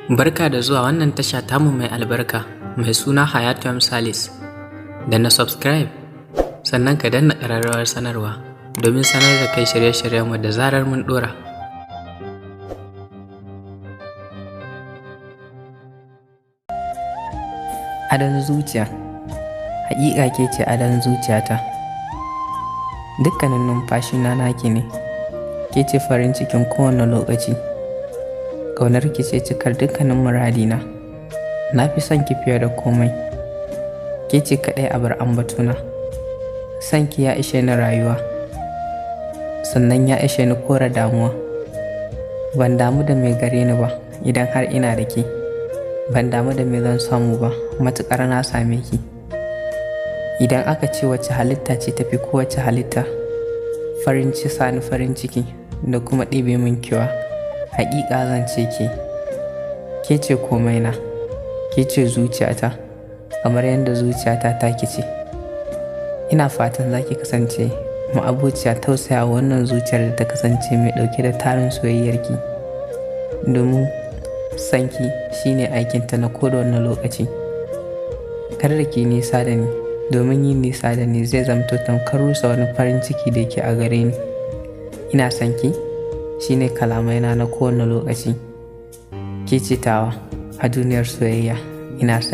Barka da zuwa wannan tasha tamu mai albarka mai suna Hayatu M Salis. Da na subscribe, sannan ka danna ƙararrawar sanarwa domin sanar da kai shirye-shiryenmu da zarar mun ɗora. Adon zuciya. Haƙiƙa ke ce adon zuciyata. Dukkanin numfashina naki ne. Ke ce farin cikin kowane lokaci. Ƙaunar ki ce cikar dukkanin muradina. Na fi son ki fiye da komai. Ke ce kaɗai abar ambatona. Son ki ya ishe ni rayuwa. Sannan ya ishe ni kore damuwa. Ban damu da mai gare ni ba idan har ina da ke. Ban damu da me zan samu ba matuƙar na same ki. Idan aka ce wace halitta ce tafi kowace halitta farin ci sani farin ciki da kuma ɗebe min kewa, haƙiƙa zan ce ke. Ke ce komaina, ke ce zuciyata kamar yadda zuciyata taki ce. Ina fatan za ki kasance ma'abociya tausayawa wannan zuciyar da ta kasance mai ɗauke da tarin soyayyarki. Domin sonki shine aikinta na koda wane lokaci. Kar da ki nisa da ni, domin yin nisa da ni zai zamto tamkar rusa wani farin ciki da yake a gare ni. Ina son ki shine kalamaina na kowane lokaci. Ke ce tawa a duniyar soyayya. Ina son.